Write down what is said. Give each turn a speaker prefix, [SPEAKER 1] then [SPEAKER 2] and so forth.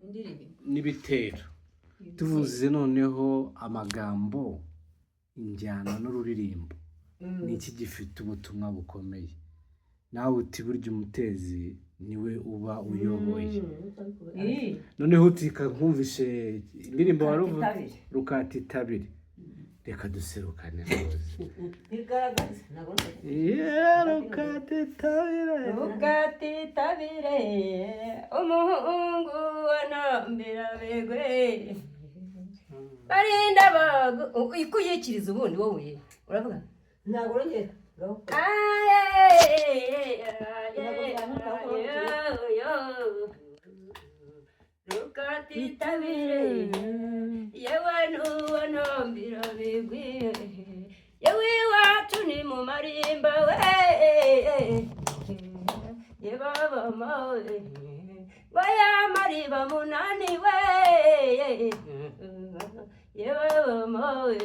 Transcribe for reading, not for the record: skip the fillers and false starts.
[SPEAKER 1] Indirimbo.
[SPEAKER 2] N'ibitero tuvuze noneho amagambo, injyana n'ururirimbo, ni iki gifite ubutumwa bukomeye? Nawe uti burya umutezi niwe uba uyoboye. Noneho utika nkumvishe indirimbo wari uvuze.
[SPEAKER 3] Rukatitabire.
[SPEAKER 2] Rukatitabire, reka duserukane rwose.
[SPEAKER 3] Bigaragaza ntabwo.
[SPEAKER 2] Yeah, rukatitabire.
[SPEAKER 3] Rukatitabire, umuhungu wa Nambirabegwe, barinda bagu ikuyikiriza. Ubundi wowe uravuga.
[SPEAKER 1] Ntabwo urongera. Ngaho.
[SPEAKER 3] Rukatitabire, yewe nuwo nambira bigwi, yewe iwacu ni mu marimba we, yebabama we, ya mariba munani we, yebabama we.